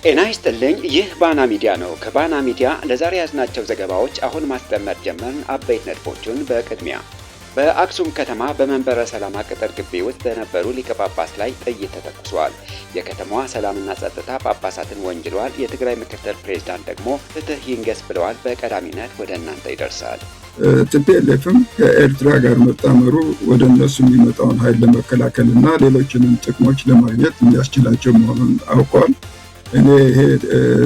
ጤና ይስጥልኝ። ይህ ባና ሚዲያ ነው። ከባና ሚዲያ ለዛሬ ያዝናቸው ዘገባዎች አሁን ማስደመጥ ጀመርን። አበይት ነጥቦቹን በቅድሚያ፣ በአክሱም ከተማ በመንበረ ሰላማ ቅጥር ግቢ ውስጥ በነበሩ ሊቀ ጳጳስ ላይ ጥይት ተተኩሷል። የከተማዋ ሰላምና ጸጥታ ጳጳሳትን ወንጅለዋል። የትግራይ ምክትል ፕሬዝዳንት ደግሞ ፍትህ ይንገስ ብለዋል። በቀዳሚነት ወደ እናንተ ይደርሳል። TPLF ም ከኤርትራ ጋር መጣመሩ ወደ እነሱ የሚመጣውን ኃይል ለመከላከል እና ሌሎችንም ጥቅሞች ለማግኘት የሚያስችላቸው መሆኑን አውቀዋል። እኔ ይሄ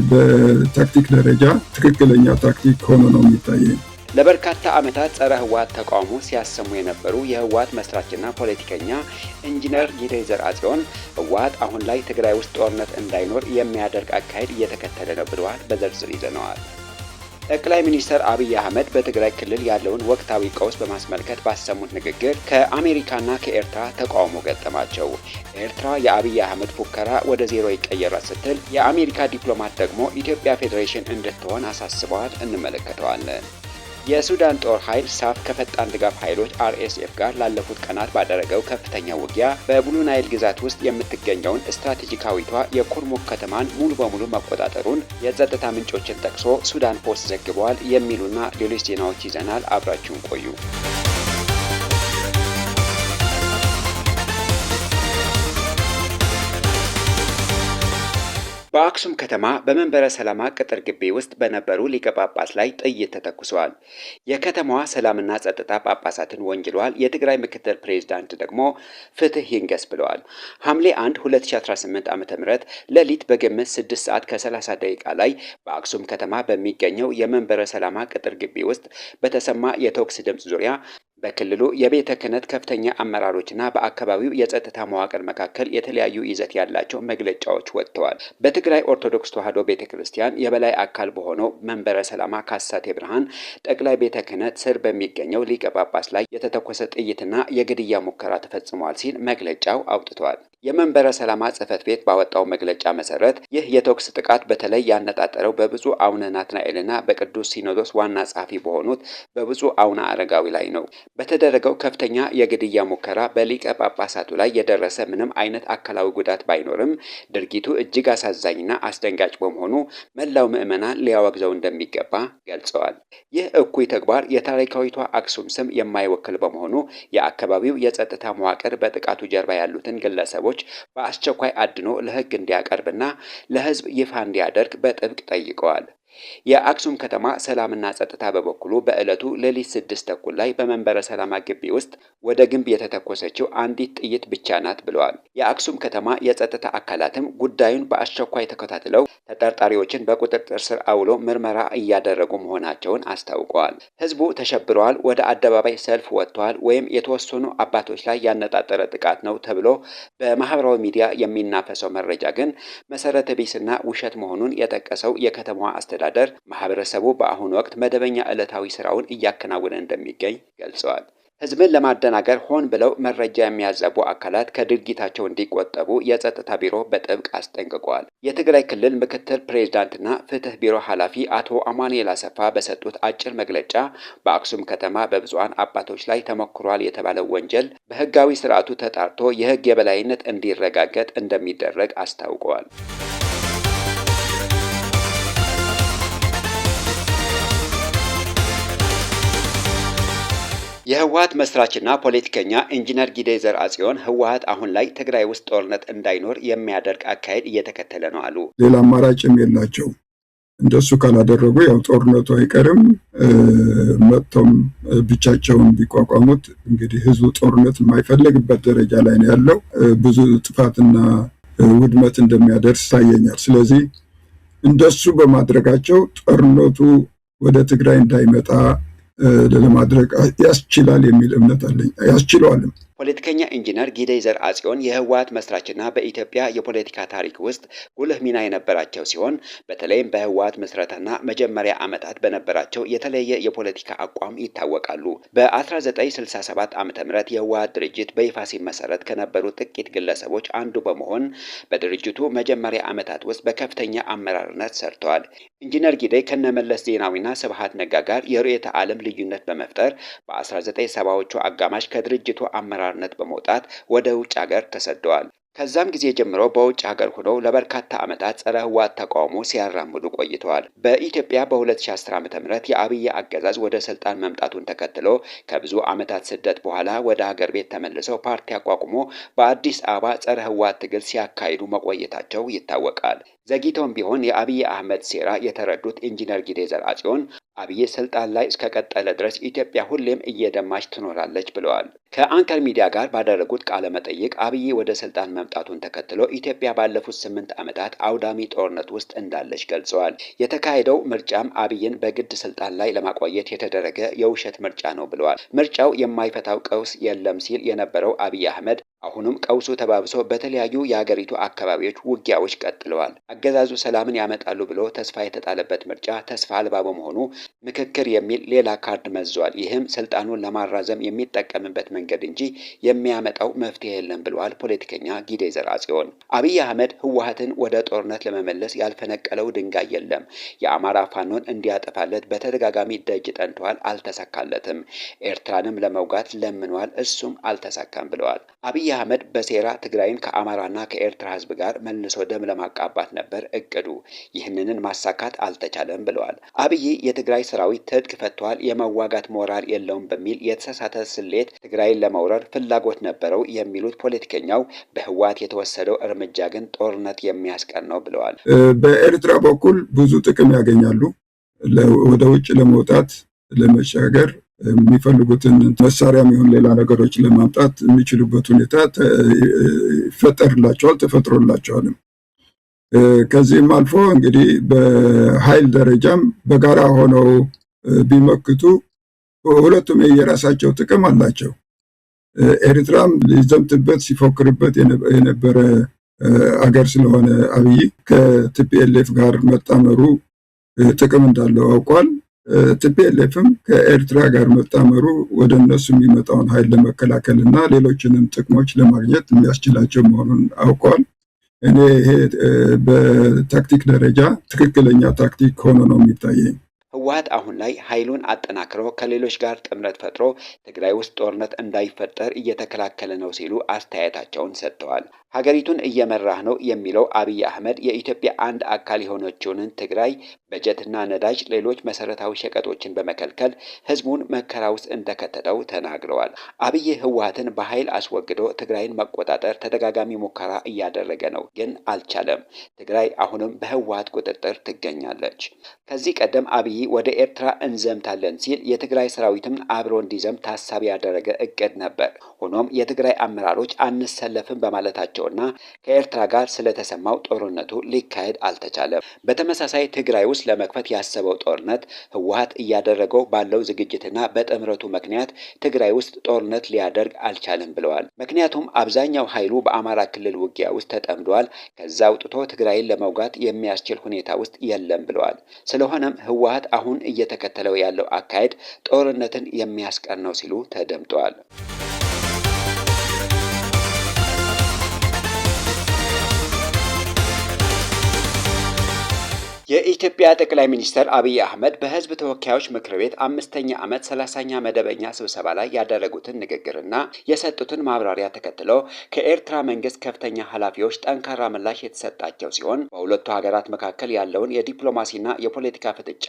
በታክቲክ ደረጃ ትክክለኛ ታክቲክ ሆኖ ነው የሚታየኝ። ለበርካታ ዓመታት ጸረ ህወሓት ተቃውሞ ሲያሰሙ የነበሩ የህወሓት መስራችና ፖለቲከኛ ኢንጂነር ጊደይ ዘርአጽዮን ህወሓት አሁን ላይ ትግራይ ውስጥ ጦርነት እንዳይኖር የሚያደርግ አካሄድ እየተከተለ ነው ብለዋል። በዝርዝር ይዘነዋል። ጠቅላይ ሚኒስትር አብይ አህመድ በትግራይ ክልል ያለውን ወቅታዊ ቀውስ በማስመልከት ባሰሙት ንግግር ከአሜሪካና ከኤርትራ ተቃውሞ ገጠማቸው። ኤርትራ የአብይ አህመድ ፉከራ ወደ ዜሮ ይቀየራል ስትል፣ የአሜሪካ ዲፕሎማት ደግሞ ኢትዮጵያ ፌዴሬሽን እንድትሆን አሳስበዋል። እንመለከተዋለን። የሱዳን ጦር ኃይል SAF ከፈጣን ድጋፍ ኃይሎች RSF ጋር ላለፉት ቀናት ባደረገው ከፍተኛ ውጊያ በብሉ ናይል ግዛት ውስጥ የምትገኘውን ስትራቴጂካዊቷ የኩርሙክ ከተማን ሙሉ በሙሉ መቆጣጠሩን የጸጥታ ምንጮችን ጠቅሶ ሱዳን ፖስት ዘግበዋል። የሚሉና ሌሎች ዜናዎች ይዘናል። አብራችሁን ቆዩ። በአክሱም ከተማ በመንበረ ሰላማ ቅጥር ግቢ ውስጥ በነበሩ ሊቀ ጳጳስ ላይ ጥይት ተተኩሷል። የከተማዋ ሰላምና ጸጥታ ጳጳሳትን ወንጅለዋል። የትግራይ ምክትል ፕሬዝዳንት ደግሞ ፍትህ ይንገስ ብለዋል። ሐምሌ 1 2018 ዓ.ም ሌሊት በግምት 6 ሰዓት ከ30 ደቂቃ ላይ በአክሱም ከተማ በሚገኘው የመንበረ ሰላማ ቅጥር ግቢ ውስጥ በተሰማ የተኩስ ድምፅ ዙሪያ በክልሉ የቤተ ክህነት ከፍተኛ አመራሮችና በአካባቢው የጸጥታ መዋቅር መካከል የተለያዩ ይዘት ያላቸው መግለጫዎች ወጥተዋል። በትግራይ ኦርቶዶክስ ተዋሕዶ ቤተ ክርስቲያን የበላይ አካል በሆነው መንበረ ሰላማ ካሳቴ ብርሃን ጠቅላይ ቤተ ክህነት ስር በሚገኘው ሊቀ ጳጳስ ላይ የተተኮሰ ጥይትና የግድያ ሙከራ ተፈጽሟል ሲል መግለጫው አውጥቷል። የመንበረ ሰላማ ጽሕፈት ቤት ባወጣው መግለጫ መሰረት ይህ የተኩስ ጥቃት በተለይ ያነጣጠረው በብፁዕ አቡነ ናትናኤልና በቅዱስ ሲኖዶስ ዋና ጸሐፊ በሆኑት በብፁዕ አቡነ አረጋዊ ላይ ነው። በተደረገው ከፍተኛ የግድያ ሙከራ በሊቀ ጳጳሳቱ ላይ የደረሰ ምንም አይነት አካላዊ ጉዳት ባይኖርም ድርጊቱ እጅግ አሳዛኝና አስደንጋጭ በመሆኑ መላው ምዕመናን ሊያወግዘው እንደሚገባ ገልጸዋል። ይህ እኩይ ተግባር የታሪካዊቷ አክሱም ስም የማይወክል በመሆኑ የአካባቢው የጸጥታ መዋቅር በጥቃቱ ጀርባ ያሉትን ግለሰቦች በአስቸኳይ አድኖ ለሕግ እንዲያቀርብና ለሕዝብ ይፋ እንዲያደርግ በጥብቅ ጠይቀዋል። የአክሱም ከተማ ሰላምና ጸጥታ በበኩሉ በዕለቱ ሌሊት 6:30 ላይ በመንበረ ሰላማ ግቢ ውስጥ ወደ ግንብ የተተኮሰችው አንዲት ጥይት ብቻ ናት ብለዋል። የአክሱም ከተማ የጸጥታ አካላትም ጉዳዩን በአስቸኳይ ተከታትለው ተጠርጣሪዎችን በቁጥጥር ስር አውሎ ምርመራ እያደረጉ መሆናቸውን አስታውቀዋል። ሕዝቡ ተሸብረዋል፣ ወደ አደባባይ ሰልፍ ወጥተዋል፣ ወይም የተወሰኑ አባቶች ላይ ያነጣጠረ ጥቃት ነው ተብሎ በማህበራዊ ሚዲያ የሚናፈሰው መረጃ ግን መሰረተ ቢስና ውሸት መሆኑን የጠቀሰው የከተማዋ አስተዳደር ማህበረሰቡ በአሁኑ ወቅት መደበኛ ዕለታዊ ስራውን እያከናወነ እንደሚገኝ ገልጸዋል። ህዝብን ለማደናገር ሆን ብለው መረጃ የሚያዛቡ አካላት ከድርጊታቸው እንዲቆጠቡ የጸጥታ ቢሮ በጥብቅ አስጠንቅቀዋል። የትግራይ ክልል ምክትል ፕሬዝዳንትና ፍትህ ቢሮ ኃላፊ አቶ አማኑኤል አሰፋ በሰጡት አጭር መግለጫ በአክሱም ከተማ በብፁዓን አባቶች ላይ ተሞክሯል የተባለው ወንጀል በህጋዊ ስርዓቱ ተጣርቶ የህግ የበላይነት እንዲረጋገጥ እንደሚደረግ አስታውቀዋል። የህወሓት መስራችና ፖለቲከኛ ኢንጂነር ጊደይ ዘርአጽዮን ህወሓት አሁን ላይ ትግራይ ውስጥ ጦርነት እንዳይኖር የሚያደርግ አካሄድ እየተከተለ ነው አሉ። ሌላ አማራጭም የላቸው። እንደሱ ካላደረጉ ያው ጦርነቱ አይቀርም። መጥቶም ብቻቸውን ቢቋቋሙት እንግዲህ ህዝቡ ጦርነት የማይፈለግበት ደረጃ ላይ ነው ያለው። ብዙ ጥፋትና ውድመት እንደሚያደርስ ይታየኛል። ስለዚህ እንደሱ በማድረጋቸው ጦርነቱ ወደ ትግራይ እንዳይመጣ ለማድረግ ያስችላል የሚል እምነት አለኝ። ያስችለዋልም። ፖለቲከኛ ኢንጂነር ጊደይ ዘርአጽዮን የህወሓት መስራችና በኢትዮጵያ የፖለቲካ ታሪክ ውስጥ ጉልህ ሚና የነበራቸው ሲሆን በተለይም በህወሓት ምስረታና መጀመሪያ ዓመታት በነበራቸው የተለየ የፖለቲካ አቋም ይታወቃሉ። በ1967 ዓ.ም የህወሓት ድርጅት በይፋ ሲመሰረት ከነበሩ ጥቂት ግለሰቦች አንዱ በመሆን በድርጅቱ መጀመሪያ ዓመታት ውስጥ በከፍተኛ አመራርነት ሰርተዋል። ኢንጂነር ጊደይ ከነመለስ ዜናዊና ስብሃት ነጋ ጋር የርዕዮተ ዓለም ልዩነት በመፍጠር በ1970ዎቹ አጋማሽ ከድርጅቱ አመራርነት በመውጣት ወደ ውጭ ሀገር ተሰደዋል። ከዛም ጊዜ ጀምሮ በውጭ ሀገር ሆነው ለበርካታ ዓመታት ጸረ ህወሓት ተቃውሞ ሲያራምዱ ቆይተዋል። በኢትዮጵያ በ2010 ዓ.ም የአብይ አገዛዝ ወደ ስልጣን መምጣቱን ተከትሎ ከብዙ ዓመታት ስደት በኋላ ወደ ሀገር ቤት ተመልሰው ፓርቲ አቋቁሞ በአዲስ አበባ ጸረ ህወሓት ትግል ሲያካሂዱ መቆየታቸው ይታወቃል። ዘግይተውም ቢሆን የአብይ አህመድ ሴራ የተረዱት ኢንጂነር ጊዴ ዘርአጽዮን አብይ ስልጣን ላይ እስከቀጠለ ድረስ ኢትዮጵያ ሁሌም እየደማች ትኖራለች ብለዋል። ከአንከር ሚዲያ ጋር ባደረጉት ቃለ መጠይቅ አብይ ወደ ስልጣን መምጣቱን ተከትሎ ኢትዮጵያ ባለፉት 8 ዓመታት አውዳሚ ጦርነት ውስጥ እንዳለች ገልጸዋል። የተካሄደው ምርጫም አብይን በግድ ስልጣን ላይ ለማቆየት የተደረገ የውሸት ምርጫ ነው ብለዋል። ምርጫው የማይፈታው ቀውስ የለም ሲል የነበረው አብይ አህመድ አሁንም ቀውሱ ተባብሶ በተለያዩ የሀገሪቱ አካባቢዎች ውጊያዎች ቀጥለዋል። አገዛዙ ሰላምን ያመጣሉ ብሎ ተስፋ የተጣለበት ምርጫ ተስፋ አልባ በመሆኑ ምክክር የሚል ሌላ ካርድ መዟል። ይህም ስልጣኑን ለማራዘም የሚጠቀምበት መንገድ እንጂ የሚያመጣው መፍትሄ የለም ብለዋል ፖለቲከኛ ጊዴ ዘርአጽዮን። አብይ አህመድ ህወሓትን ወደ ጦርነት ለመመለስ ያልፈነቀለው ድንጋይ የለም። የአማራ ፋኖን እንዲያጠፋለት በተደጋጋሚ ደጅ ጠንተዋል፣ አልተሳካለትም። ኤርትራንም ለመውጋት ለምኗል፣ እሱም አልተሳካም ብለዋል። አብይ አህመድ በሴራ ትግራይን ከአማራና ከኤርትራ ህዝብ ጋር መልሶ ደም ለማቃባት ነበር እቅዱ። ይህንን ማሳካት አልተቻለም ብለዋል። አብይ የትግራይ ሰራዊት ትጥቅ ፈቷል፣ የመዋጋት ሞራል የለውም በሚል የተሳሳተ ስሌት ትግራይን ለመውረር ፍላጎት ነበረው የሚሉት ፖለቲከኛው በህወሓት የተወሰደው እርምጃ ግን ጦርነት የሚያስቀር ነው ብለዋል። በኤርትራ በኩል ብዙ ጥቅም ያገኛሉ። ወደ ውጭ ለመውጣት ለመሻገር የሚፈልጉትን መሳሪያም ይሁን ሌላ ነገሮች ለማምጣት የሚችሉበት ሁኔታ ይፈጠርላቸዋል፣ ተፈጥሮላቸዋልም። ከዚህም አልፎ እንግዲህ በኃይል ደረጃም በጋራ ሆነው ቢመክቱ ሁለቱም የየራሳቸው ጥቅም አላቸው። ኤርትራም ሊዘምትበት ሲፎክርበት የነበረ አገር ስለሆነ አብይ ከ TPLF ጋር መጣመሩ ጥቅም እንዳለው አውቋል። TPLF ም ከኤርትራ ጋር መጣመሩ ወደ እነሱ የሚመጣውን ኃይል ለመከላከል እና ሌሎችንም ጥቅሞች ለማግኘት የሚያስችላቸው መሆኑን አውቀዋል። እኔ ይሄ በታክቲክ ደረጃ ትክክለኛ ታክቲክ ሆኖ ነው የሚታየኝ። ህወሓት አሁን ላይ ኃይሉን አጠናክሮ ከሌሎች ጋር ጥምረት ፈጥሮ ትግራይ ውስጥ ጦርነት እንዳይፈጠር እየተከላከለ ነው ሲሉ አስተያየታቸውን ሰጥተዋል። ሀገሪቱን እየመራህ ነው የሚለው አብይ አህመድ የኢትዮጵያ አንድ አካል የሆነችውን ትግራይ በጀትና ነዳጅ፣ ሌሎች መሰረታዊ ሸቀጦችን በመከልከል ህዝቡን መከራ ውስጥ እንደከተተው ተናግረዋል። አብይ ህወሓትን በኃይል አስወግዶ ትግራይን መቆጣጠር ተደጋጋሚ ሙከራ እያደረገ ነው፣ ግን አልቻለም። ትግራይ አሁንም በህወሓት ቁጥጥር ትገኛለች። ከዚህ ቀደም አብይ ወደ ኤርትራ እንዘምታለን ሲል የትግራይ ሰራዊትም አብሮ እንዲዘምት ታሳቢ ያደረገ እቅድ ነበር። ሆኖም የትግራይ አመራሮች አንሰለፍም በማለታቸው እና ከኤርትራ ጋር ስለተሰማው ጦርነቱ ሊካሄድ አልተቻለም። በተመሳሳይ ትግራይ ውስጥ ለመክፈት ያሰበው ጦርነት ህወሓት እያደረገው ባለው ዝግጅትና በጥምረቱ ምክንያት ትግራይ ውስጥ ጦርነት ሊያደርግ አልቻለም ብለዋል። ምክንያቱም አብዛኛው ኃይሉ በአማራ ክልል ውጊያ ውስጥ ተጠምዷል። ከዛ አውጥቶ ትግራይን ለመውጋት የሚያስችል ሁኔታ ውስጥ የለም ብለዋል። ስለሆነም ህወሓት አሁን እየተከተለው ያለው አካሄድ ጦርነትን የሚያስቀር ነው ሲሉ ተደምጠዋል። የኢትዮጵያ ጠቅላይ ሚኒስትር አብይ አህመድ በህዝብ ተወካዮች ምክር ቤት 5ኛ ዓመት 30ኛ መደበኛ ስብሰባ ላይ ያደረጉትን ንግግርና የሰጡትን ማብራሪያ ተከትሎ ከኤርትራ መንግስት ከፍተኛ ኃላፊዎች ጠንካራ ምላሽ የተሰጣቸው ሲሆን በሁለቱ ሀገራት መካከል ያለውን የዲፕሎማሲና የፖለቲካ ፍጥጫ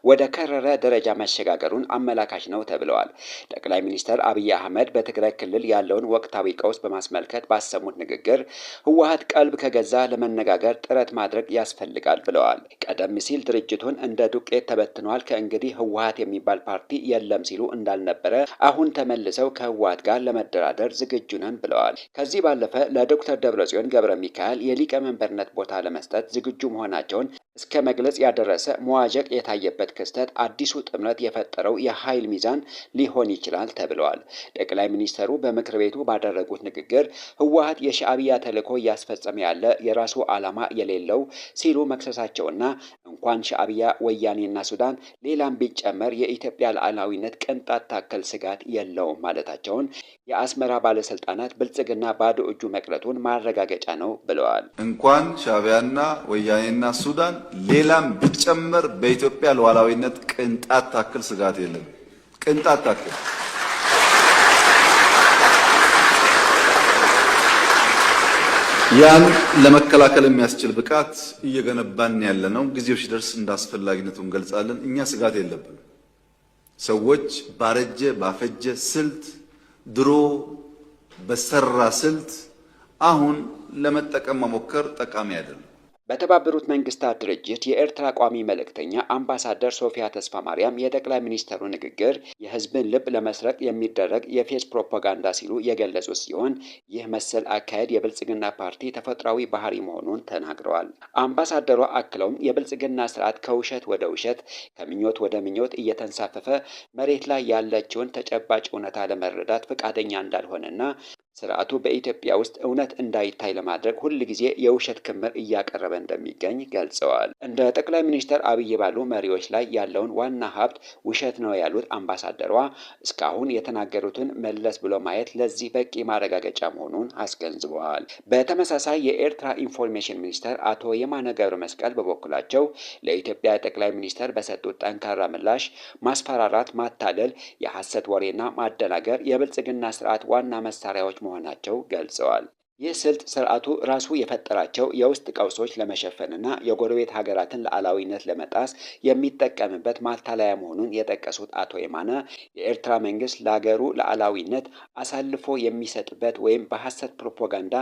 ወደ ከረረ ደረጃ መሸጋገሩን አመላካች ነው ተብለዋል። ጠቅላይ ሚኒስትር አብይ አህመድ በትግራይ ክልል ያለውን ወቅታዊ ቀውስ በማስመልከት ባሰሙት ንግግር ህወሓት ቀልብ ከገዛ ለመነጋገር ጥረት ማድረግ ያስፈልጋል ብለዋል። ቀደም ሲል ድርጅቱን እንደ ዱቄት ተበትኗል፣ ከእንግዲህ ህወሓት የሚባል ፓርቲ የለም ሲሉ እንዳልነበረ አሁን ተመልሰው ከህወሓት ጋር ለመደራደር ዝግጁ ነን ብለዋል። ከዚህ ባለፈ ለዶክተር ደብረጽዮን ገብረ ሚካኤል የሊቀመንበርነት ቦታ ለመስጠት ዝግጁ መሆናቸውን እስከ መግለጽ ያደረሰ መዋዠቅ የታየበት ክስተት አዲሱ ጥምረት የፈጠረው የኃይል ሚዛን ሊሆን ይችላል ተብለዋል። ጠቅላይ ሚኒስትሩ በምክር ቤቱ ባደረጉት ንግግር ህወሓት የሻዕቢያ ተልዕኮ እያስፈጸመ ያለ የራሱ ዓላማ የሌለው ሲሉ መክሰሳቸውና እንኳን ሻዕቢያ ወያኔና ሱዳን ሌላም ቢጨመር የኢትዮጵያ ሉዓላዊነት ቅንጣት ታክል ስጋት የለውም ማለታቸውን የአስመራ ባለስልጣናት ብልጽግና ባዶ እጁ መቅረቱን ማረጋገጫ ነው ብለዋል። እንኳን ሻዕቢያና ወያኔና ሱዳን ሌላም ቢጨመር በኢትዮጵያ ሉዓላዊነት ቅንጣት ታክል ስጋት የለም። ቅንጣት ታክል። ያን ለመከላከል የሚያስችል ብቃት እየገነባን ያለ ነው። ጊዜው ሲደርስ እንዳስፈላጊነቱ እንገልጻለን። እኛ ስጋት የለብንም። ሰዎች ባረጀ ባፈጀ ስልት ድሮ በሰራ ስልት አሁን ለመጠቀም መሞከር ጠቃሚ አይደለም። በተባበሩት መንግስታት ድርጅት የኤርትራ ቋሚ መልእክተኛ አምባሳደር ሶፊያ ተስፋ ማርያም የጠቅላይ ሚኒስተሩ ንግግር የሕዝብን ልብ ለመስረቅ የሚደረግ የፌዝ ፕሮፓጋንዳ ሲሉ የገለጹ ሲሆን ይህ መሰል አካሄድ የብልጽግና ፓርቲ ተፈጥሯዊ ባህሪ መሆኑን ተናግረዋል። አምባሳደሯ አክለውም የብልጽግና ስርዓት ከውሸት ወደ ውሸት፣ ከምኞት ወደ ምኞት እየተንሳፈፈ መሬት ላይ ያለችውን ተጨባጭ እውነታ ለመረዳት ፈቃደኛ እንዳልሆነና ስርዓቱ በኢትዮጵያ ውስጥ እውነት እንዳይታይ ለማድረግ ሁል ጊዜ የውሸት ክምር እያቀረበ እንደሚገኝ ገልጸዋል። እንደ ጠቅላይ ሚኒስትር አብይ ባሉ መሪዎች ላይ ያለውን ዋና ሀብት ውሸት ነው ያሉት አምባሳደሯ እስካሁን የተናገሩትን መለስ ብሎ ማየት ለዚህ በቂ ማረጋገጫ መሆኑን አስገንዝበዋል። በተመሳሳይ የኤርትራ ኢንፎርሜሽን ሚኒስተር አቶ የማነ ገብረ መስቀል በበኩላቸው ለኢትዮጵያ ጠቅላይ ሚኒስተር በሰጡት ጠንካራ ምላሽ ማስፈራራት፣ ማታለል፣ የሐሰት ወሬና ማደናገር የብልጽግና ስርዓት ዋና መሳሪያዎች መሆናቸው ገልጸዋል። ይህ ስልት ስርዓቱ ራሱ የፈጠራቸው የውስጥ ቀውሶች ለመሸፈንና የጎረቤት ሀገራትን ሉዓላዊነት ለመጣስ የሚጠቀምበት ማታለያ መሆኑን የጠቀሱት አቶ የማነ የኤርትራ መንግስት ለሀገሩ ሉዓላዊነት አሳልፎ የሚሰጥበት ወይም በሐሰት ፕሮፓጋንዳ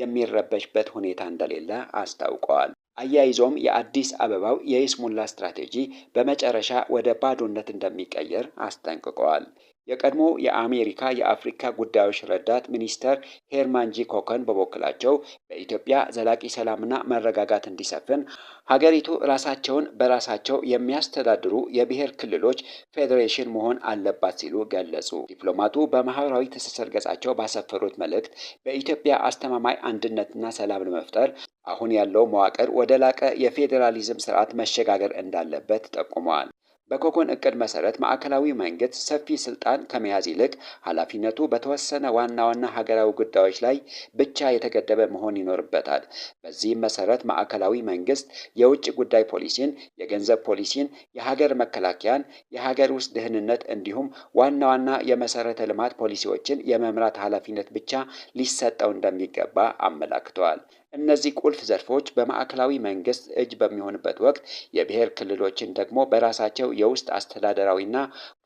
የሚረበሽበት ሁኔታ እንደሌለ አስታውቀዋል። አያይዞም የአዲስ አበባው የይስሙላ ስትራቴጂ በመጨረሻ ወደ ባዶነት እንደሚቀየር አስጠንቅቀዋል። የቀድሞ የአሜሪካ የአፍሪካ ጉዳዮች ረዳት ሚኒስተር ሄርማን ጂ ኮከን በበኩላቸው በኢትዮጵያ ዘላቂ ሰላምና መረጋጋት እንዲሰፍን ሀገሪቱ ራሳቸውን በራሳቸው የሚያስተዳድሩ የብሔር ክልሎች ፌዴሬሽን መሆን አለባት ሲሉ ገለጹ። ዲፕሎማቱ በማህበራዊ ትስስር ገጻቸው ባሰፈሩት መልእክት በኢትዮጵያ አስተማማኝ አንድነትና ሰላም ለመፍጠር አሁን ያለው መዋቅር ወደ ላቀ የፌዴራሊዝም ስርዓት መሸጋገር እንዳለበት ጠቁመዋል። በኮኮን እቅድ መሰረት ማዕከላዊ መንግስት ሰፊ ስልጣን ከመያዝ ይልቅ ኃላፊነቱ በተወሰነ ዋና ዋና ሀገራዊ ጉዳዮች ላይ ብቻ የተገደበ መሆን ይኖርበታል። በዚህም መሰረት ማዕከላዊ መንግስት የውጭ ጉዳይ ፖሊሲን፣ የገንዘብ ፖሊሲን፣ የሀገር መከላከያን፣ የሀገር ውስጥ ደህንነት እንዲሁም ዋና ዋና የመሰረተ ልማት ፖሊሲዎችን የመምራት ኃላፊነት ብቻ ሊሰጠው እንደሚገባ አመላክተዋል። እነዚህ ቁልፍ ዘርፎች በማዕከላዊ መንግስት እጅ በሚሆንበት ወቅት የብሔር ክልሎችን ደግሞ በራሳቸው የውስጥ አስተዳደራዊና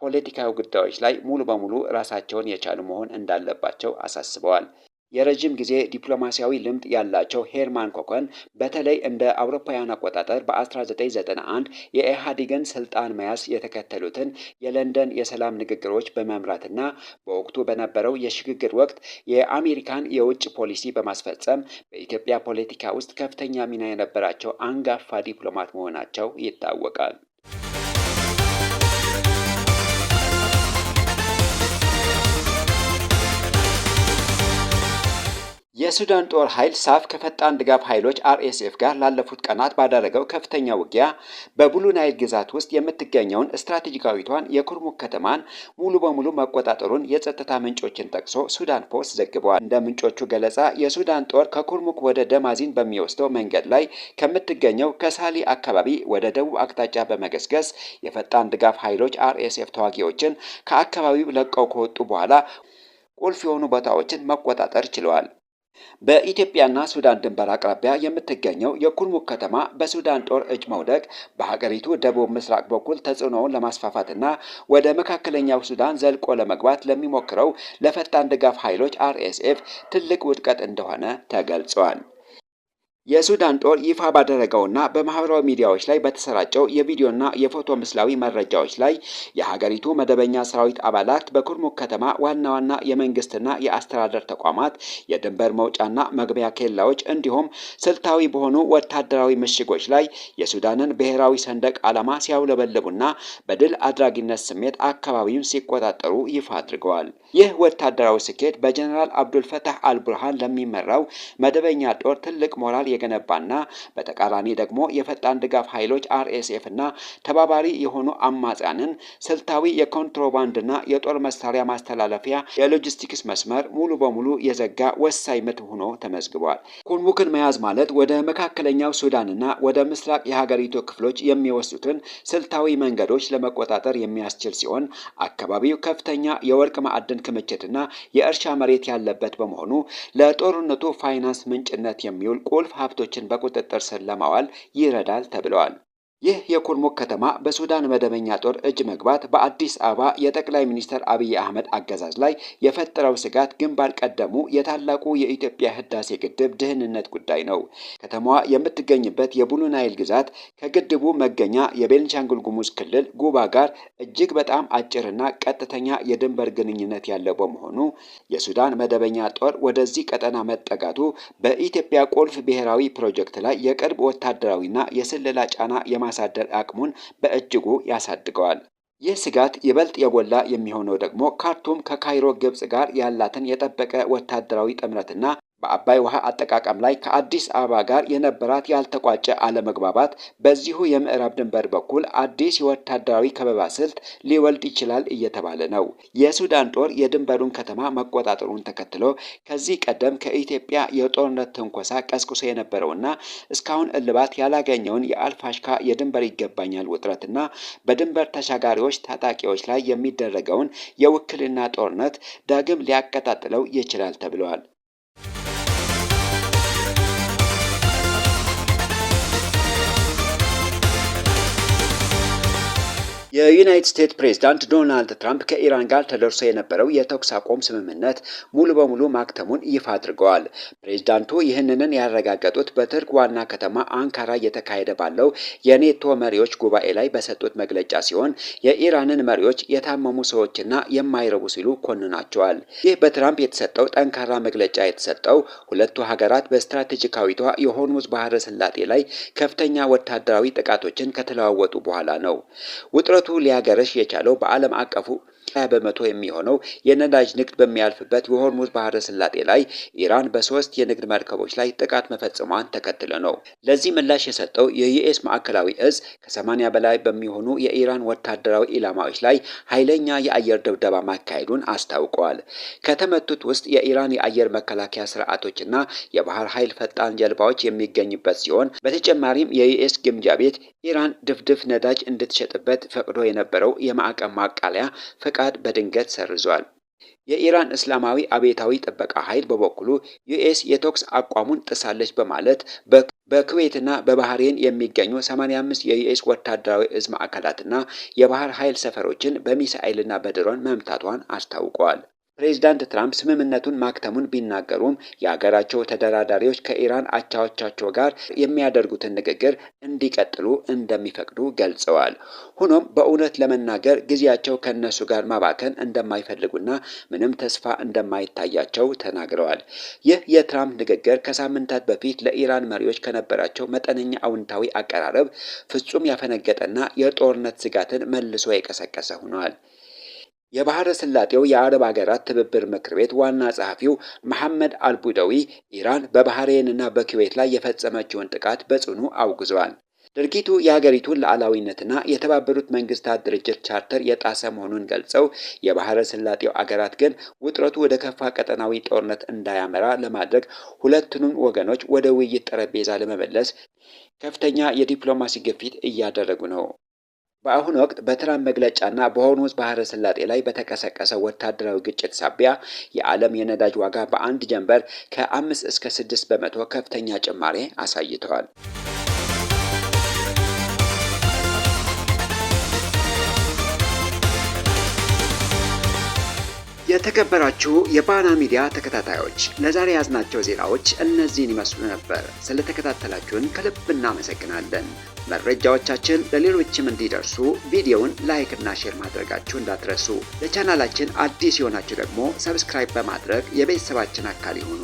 ፖለቲካዊ ጉዳዮች ላይ ሙሉ በሙሉ ራሳቸውን የቻሉ መሆን እንዳለባቸው አሳስበዋል። የረጅም ጊዜ ዲፕሎማሲያዊ ልምድ ያላቸው ሄርማን ኮከን በተለይ እንደ አውሮፓውያን አቆጣጠር በ1991 የኢህአዴግን ስልጣን መያዝ የተከተሉትን የለንደን የሰላም ንግግሮች በመምራትና በወቅቱ በነበረው የሽግግር ወቅት የአሜሪካን የውጭ ፖሊሲ በማስፈጸም በኢትዮጵያ ፖለቲካ ውስጥ ከፍተኛ ሚና የነበራቸው አንጋፋ ዲፕሎማት መሆናቸው ይታወቃል። የሱዳን ጦር ኃይል ሳፍ ከፈጣን ድጋፍ ኃይሎች አርኤስኤፍ ጋር ላለፉት ቀናት ባደረገው ከፍተኛ ውጊያ በብሉ ናይል ግዛት ውስጥ የምትገኘውን ስትራቴጂካዊቷን የኩርሙክ ከተማን ሙሉ በሙሉ መቆጣጠሩን የጸጥታ ምንጮችን ጠቅሶ ሱዳን ፖስት ዘግበዋል። እንደ ምንጮቹ ገለጻ የሱዳን ጦር ከኩርሙክ ወደ ደማዚን በሚወስደው መንገድ ላይ ከምትገኘው ከሳሊ አካባቢ ወደ ደቡብ አቅጣጫ በመገስገስ የፈጣን ድጋፍ ኃይሎች አርኤስኤፍ ተዋጊዎችን ከአካባቢው ለቀው ከወጡ በኋላ ቁልፍ የሆኑ ቦታዎችን መቆጣጠር ችለዋል። በኢትዮጵያና ሱዳን ድንበር አቅራቢያ የምትገኘው የኩርሙክ ከተማ በሱዳን ጦር እጅ መውደቅ በሀገሪቱ ደቡብ ምስራቅ በኩል ተጽዕኖውን ለማስፋፋትና ወደ መካከለኛው ሱዳን ዘልቆ ለመግባት ለሚሞክረው ለፈጣን ድጋፍ ኃይሎች አርኤስኤፍ ትልቅ ውድቀት እንደሆነ ተገልጿል። የሱዳን ጦር ይፋ ባደረገውና በማህበራዊ ሚዲያዎች ላይ በተሰራጨው የቪዲዮና የፎቶ ምስላዊ መረጃዎች ላይ የሀገሪቱ መደበኛ ሰራዊት አባላት በኩርሙክ ከተማ ዋና ዋና የመንግስትና የአስተዳደር ተቋማት፣ የድንበር መውጫና መግቢያ ኬላዎች እንዲሁም ስልታዊ በሆኑ ወታደራዊ ምሽጎች ላይ የሱዳንን ብሔራዊ ሰንደቅ ዓላማ ሲያውለበልቡና በድል አድራጊነት ስሜት አካባቢውን ሲቆጣጠሩ ይፋ አድርገዋል። ይህ ወታደራዊ ስኬት በጀኔራል አብዱልፈታህ አልቡርሃን ለሚመራው መደበኛ ጦር ትልቅ ሞራል የገነባና በተቃራኒ ደግሞ የፈጣን ድጋፍ ኃይሎች አርኤስኤፍ እና ተባባሪ የሆኑ አማጽያንን ስልታዊ የኮንትሮባንድና የጦር መሳሪያ ማስተላለፊያ የሎጂስቲክስ መስመር ሙሉ በሙሉ የዘጋ ወሳኝ ምት ሆኖ ተመዝግቧል። ኩርሙክን መያዝ ማለት ወደ መካከለኛው ሱዳንና ወደ ምስራቅ የሀገሪቱ ክፍሎች የሚወስዱትን ስልታዊ መንገዶች ለመቆጣጠር የሚያስችል ሲሆን፣ አካባቢው ከፍተኛ የወርቅ ማዕድን ክምችትና የእርሻ መሬት ያለበት በመሆኑ ለጦርነቱ ፋይናንስ ምንጭነት የሚውል ቁልፍ ሀብቶችን በቁጥጥር ስር ለማዋል ይረዳል ተብለዋል። ይህ የኩርሙክ ከተማ በሱዳን መደበኛ ጦር እጅ መግባት በአዲስ አበባ የጠቅላይ ሚኒስትር አብይ አህመድ አገዛዝ ላይ የፈጠረው ስጋት ግንባር ቀደሙ የታላቁ የኢትዮጵያ ህዳሴ ግድብ ደህንነት ጉዳይ ነው። ከተማዋ የምትገኝበት የብሉ ናይል ግዛት ከግድቡ መገኛ የቤንሻንጉል ጉሙዝ ክልል ጉባ ጋር እጅግ በጣም አጭርና ቀጥተኛ የድንበር ግንኙነት ያለው በመሆኑ፣ የሱዳን መደበኛ ጦር ወደዚህ ቀጠና መጠጋቱ በኢትዮጵያ ቁልፍ ብሔራዊ ፕሮጀክት ላይ የቅርብ ወታደራዊና የስለላ ጫና የማሳደር አቅሙን በእጅጉ ያሳድገዋል። ይህ ስጋት ይበልጥ የጎላ የሚሆነው ደግሞ ካርቱም ከካይሮ ግብጽ ጋር ያላትን የጠበቀ ወታደራዊ ጥምረትና በአባይ ውሃ አጠቃቀም ላይ ከአዲስ አበባ ጋር የነበራት ያልተቋጨ አለመግባባት በዚሁ የምዕራብ ድንበር በኩል አዲስ የወታደራዊ ከበባ ስልት ሊወልድ ይችላል እየተባለ ነው። የሱዳን ጦር የድንበሩን ከተማ መቆጣጠሩን ተከትሎ ከዚህ ቀደም ከኢትዮጵያ የጦርነት ትንኮሳ ቀስቅሶ የነበረውና እስካሁን እልባት ያላገኘውን የአልፋሽካ የድንበር ይገባኛል ውጥረትና በድንበር ተሻጋሪዎች ታጣቂዎች ላይ የሚደረገውን የውክልና ጦርነት ዳግም ሊያቀጣጥለው ይችላል ተብለዋል። የዩናይትድ ስቴትስ ፕሬዝዳንት ዶናልድ ትራምፕ ከኢራን ጋር ተደርሶ የነበረው የተኩስ አቁም ስምምነት ሙሉ በሙሉ ማክተሙን ይፋ አድርገዋል። ፕሬዝዳንቱ ይህንን ያረጋገጡት በቱርክ ዋና ከተማ አንካራ እየተካሄደ ባለው የኔቶ መሪዎች ጉባኤ ላይ በሰጡት መግለጫ ሲሆን፣ የኢራንን መሪዎች የታመሙ ሰዎችና የማይረቡ ሲሉ ኮንናቸዋል። ይህ በትራምፕ የተሰጠው ጠንካራ መግለጫ የተሰጠው ሁለቱ ሀገራት በስትራቴጂካዊቷ የሆርሙዝ ባህረ ሰላጤ ላይ ከፍተኛ ወታደራዊ ጥቃቶችን ከተለዋወጡ በኋላ ነው። ውጥረቱ ሊያገረሽ የቻለው በዓለም አቀፉ 20% የሚሆነው የነዳጅ ንግድ በሚያልፍበት የሆርሙዝ ባህረ ሰላጤ ላይ ኢራን በሶስት የንግድ መርከቦች ላይ ጥቃት መፈጸሟን ተከትሎ ነው። ለዚህ ምላሽ የሰጠው የዩኤስ ማዕከላዊ እዝ ከ80 በላይ በሚሆኑ የኢራን ወታደራዊ ኢላማዎች ላይ ኃይለኛ የአየር ድብደባ ማካሄዱን አስታውቀዋል። ከተመቱት ውስጥ የኢራን የአየር መከላከያ ስርዓቶችና የባህር ኃይል ፈጣን ጀልባዎች የሚገኙበት ሲሆን፣ በተጨማሪም የዩኤስ ግምጃ ቤት ኢራን ድፍድፍ ነዳጅ እንድትሸጥበት ፈቅዶ የነበረው የማዕቀብ ማቃለያ ፈቃድ በድንገት ሰርዟል። የኢራን እስላማዊ አብዮታዊ ጥበቃ ኃይል በበኩሉ ዩኤስ የተኩስ አቋሙን ጥሳለች በማለት በኩዌትና በባህሬን የሚገኙ 85 የዩኤስ ወታደራዊ እዝ ማዕከላትና የባህር ኃይል ሰፈሮችን በሚሳኤልና በድሮን መምታቷን አስታውቀዋል። ፕሬዚዳንት ትራምፕ ስምምነቱን ማክተሙን ቢናገሩም፣ የሀገራቸው ተደራዳሪዎች ከኢራን አቻዎቻቸው ጋር የሚያደርጉትን ንግግር እንዲቀጥሉ እንደሚፈቅዱ ገልጸዋል። ሆኖም በእውነት ለመናገር ጊዜያቸው ከእነሱ ጋር ማባከን እንደማይፈልጉና ምንም ተስፋ እንደማይታያቸው ተናግረዋል። ይህ የትራምፕ ንግግር ከሳምንታት በፊት ለኢራን መሪዎች ከነበራቸው መጠነኛ አዎንታዊ አቀራረብ ፍጹም ያፈነገጠና የጦርነት ስጋትን መልሶ የቀሰቀሰ ሆኗል። የባህረ ሰላጤው የአረብ ሀገራት ትብብር ምክር ቤት ዋና ጸሐፊው መሐመድ አልቡደዊ ኢራን በባህሬንና በኩዌት ላይ የፈጸመችውን ጥቃት በጽኑ አውግዘዋል። ድርጊቱ የሀገሪቱን ሉዓላዊነትና የተባበሩት መንግስታት ድርጅት ቻርተር የጣሰ መሆኑን ገልጸው፣ የባህረ ሰላጤው አገራት ግን ውጥረቱ ወደ ከፋ ቀጠናዊ ጦርነት እንዳያመራ ለማድረግ ሁለቱንም ወገኖች ወደ ውይይት ጠረጴዛ ለመመለስ ከፍተኛ የዲፕሎማሲ ግፊት እያደረጉ ነው። በአሁኑ ወቅት በትራምፕ መግለጫና በሆርሙዝ ባህረ ሰላጤ ላይ በተቀሰቀሰ ወታደራዊ ግጭት ሳቢያ የዓለም የነዳጅ ዋጋ በአንድ ጀንበር ከ5 እስከ 6% ከፍተኛ ጭማሪ አሳይተዋል። የተከበራችሁ የባና ሚዲያ ተከታታዮች፣ ለዛሬ ያዝናቸው ዜናዎች እነዚህን ይመስሉ ነበር። ስለተከታተላችሁን ከልብ እናመሰግናለን። መረጃዎቻችን ለሌሎችም እንዲደርሱ ቪዲዮውን like እና share ማድረጋችሁ እንዳትረሱ። ለቻናላችን አዲስ የሆናችሁ ደግሞ subscribe በማድረግ የቤተሰባችን አካል ይሁኑ።